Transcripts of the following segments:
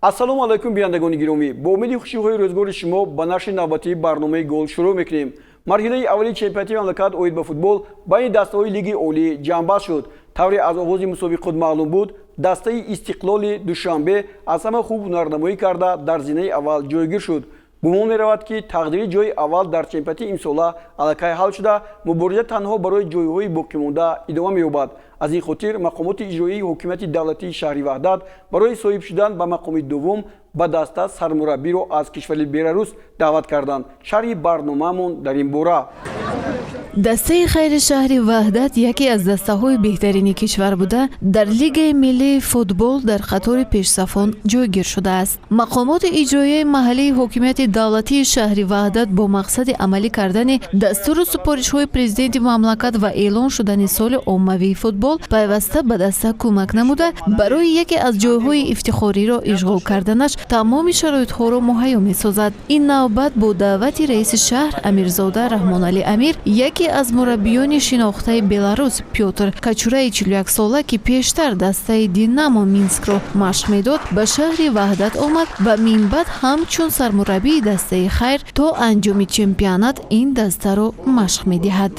Ассалому алайкум, бинандагони гиромӣ. Бо умеди хушиҳои рӯзгори шумо ба нашри навбатии барномаи «Гол» шурӯъ мекунем. Марҳилаи аввали чемпионати мамлакат оид ба футбол байни дастаҳои Лиги Олӣ ҷамъбаст шуд. Тавре аз оғози мусобиқот маълум буд, дастаи «Истиқлоли» Душанбе аз ҳама хуб ҳунарнамоӣ карда, дар зинаи аввал ҷойгир шуд. Гумон меравад, ки тақдири ҷои аввал дар чемпионати имсола аллакай ҳал шуда, мубориза танҳо барои ҷойҳои боқимонда идома меёбад. Аз ин хотир мақомоти иҷроии ҳокимияти давлатии шаҳри Ваҳдат барои соҳиб шудан ба мақоми дуввум ба даста сармураббиро аз кишвари Беларус даъват карданд. Шарҳи барномаамон дар ин бора. Дастаи «Хайри» шаҳри Ваҳдат яке аз дастаҳои беҳтарини кишвар буда, дар Лигаи миллии футбол дар қатори пешсафон ҷойгир шудааст. Мақомоти иҷроияи маҳаллии ҳокимияти давлатии шаҳри Ваҳдат бо мақсади амалӣ кардани дастуру супоришҳои президенти мамлакат ва эълон шудани соли оммавии футбол пайваста ба даста кӯмак намуда, барои яке аз ҷойҳои ифтихориро ишғол карданаш тамоми шароитҳоро муҳайё месозад. Ин навбат бо даъвати раиси шаҳр Амирзода Раҳмоналӣ Амир яке аз мураббиёни шинохтаи Беларус Пётр Качураи 41-сола, ки пештар дастаи «Динамо» Минскро машқ медод, ба шаҳри Ваҳдат омад ва минбаъд ҳамчун сармураббии дастаи «Хайр» то анҷоми чемпионат ин дастаро машқ медиҳад.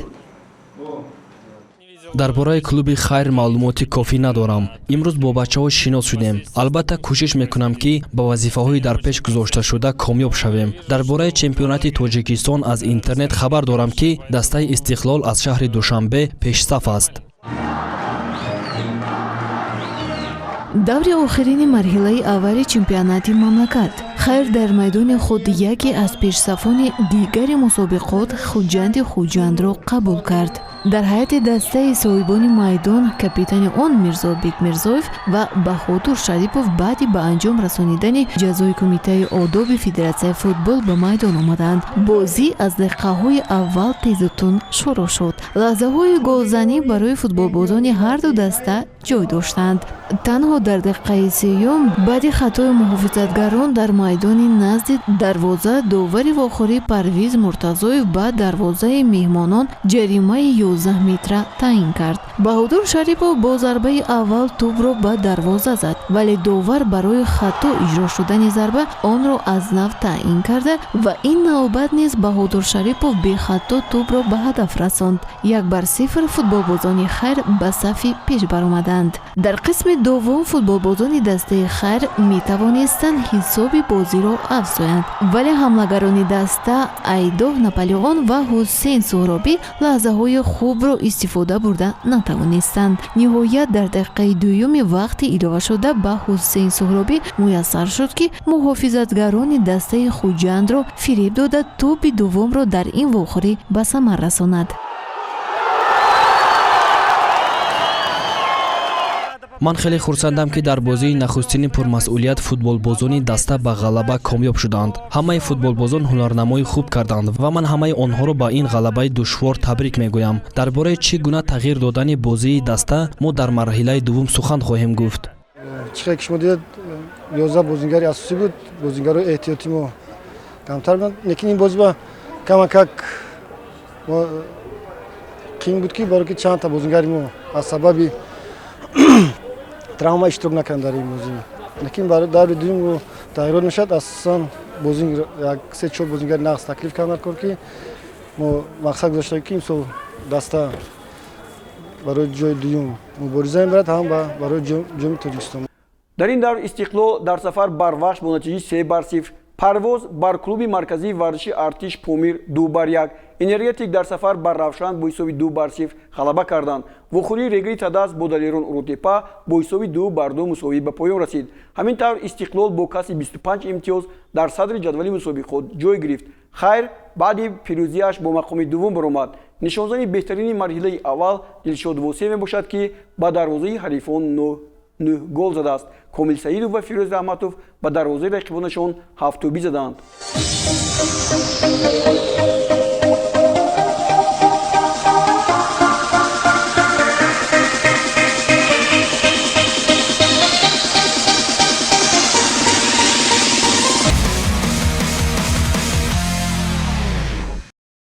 Дар бораи клуби «Хайр» маълумоти кофӣ надорам. Имрӯз бо бачаҳо шинос шудем. Албатта, кӯшиш мекунам, ки ба вазифаҳои дар пеш гузошташуда комёб шавем. Дар бораи чемпионати Тоҷикистон аз интернет хабар дорам, ки дастаи «Истиқлол» аз шаҳри Душанбе пешсаф аст. Даври охирини марҳилаи аввали чемпионати мамлакат. «Хайр» дар майдони худ яке аз пешсафони дигари мусобиқот, «Хуҷанди» Хуҷандро қабул кард. Дар ҳайати дастаи соҳибони майдон капитани он Мирзобек Мирзоев ва Баҳодур Шарипов баъди ба анҷом расонидани ҷазои кумитаи одоби федератсияи футбол ба майдон омаданд. Бозӣ аз дақиқаҳои аввал тезу тунд шурӯъ шуд. Лаҳзаҳои голзанӣ барои футболбозони ҳарду даста ҷой доштанд. Танҳо дар дақиқаи сеюм, баъди хатои муҳофизатгарон дар майдони назди дарвоза, довари вохӯрӣ Парвиз Муртазоев ба дарвозаи меҳмонон ҷаримаи 11 метра таъин кард. Баҳодур Шарипов бо зарбаи аввал тӯбро ба дарвоза зад, вале довар барои хато иҷро шудани зарба онро аз нав таъин карда ва ин навбат низ Баҳодур Шарипов бехато тӯбро ба ҳадаф расонд. 1-0 футболбозони «Хайр» ба сафи пеш баромаданд. Дар қисми дуввум футболбозони дастаи «Хайр» метавонистанд ҳисоби бозиро афзоянд, вале ҳамлагарони даста Айдов Наполеон ва Ҳусейн Суҳробӣ лаҳзаҳои хубро истифода бурда натавонистанд. Ниҳоят, дар дақиқаи дуюми вақти иловашуда ба Ҳусейн Суҳробӣ муяссар шуд, ки муҳофизатгарони дастаи Хуҷандро фиреб дода, тӯби дуввумро дар ин вохӯрӣ ба самар расонад. Ман хеле хурсандам, ки дар бозии нахустини пурмасъулият футболбозони даста ба ғалаба комёб шуданд. Ҳамаи футболбозон ҳунарнамои хуб карданд ва ман ҳамаи онҳоро ба ин ғалабаи душвор табрик мегӯям. Дар бораи чӣ гуна тағйир додани бозии даста мо дар марҳилаи дуввум сухан хоҳем гуфт. Чӣ хеле ки шумо дидед, 11 бозингари асосӣ буд, бозингарои эҳтиётӣ мо камтар буданд. Лекин ин бозӣ ба камакак қиин буд, ки барое ки чандта бозингари мо аз сабаби травма иштирок накарданд дар ин бозӣ. Лекин барои даври дуюм тағйирот мешавад. Асосан бозин як се чор бозингари нағз таклиф карданд кор, ки мо мақсад гузоштем, ки имсол даста барои ҷои дуюм мубориза мебарад, ҳам барои ҷоми Тоҷикистон. Дар ин давр «Истиқлол» дар сафар бар «Вахш» бо натиҷаи 3-0, «Парвоз» бар клуби марказии варзиши артиш «Помир» 2-1, «Энергетик» дар сафар бар «Равшан» бо ҳисоби 2-0 ғалаба карданд. Вохӯрии Регри Тадаз бо Далерон Урутепа бо ҳисоби 2-2 мусовӣ ба поён расид. Ҳамин тавр, «Истиқлол» бо касби 25 имтиёз дар садри ҷадвали мусобиқот ҷой гирифт. «Хайр» баъди пирӯзиаш бо мақоми дуввум баромад. Нишонзани беҳтарини марҳилаи аввал Дилшод Восеъ мебошад, ки ба дарвозаи ҳарифон нӯҳ гол задааст. Комил Саидов ва Фирӯз раҳматов ба дарвозаи рақибонашон ҳафт тӯбӣ заданд.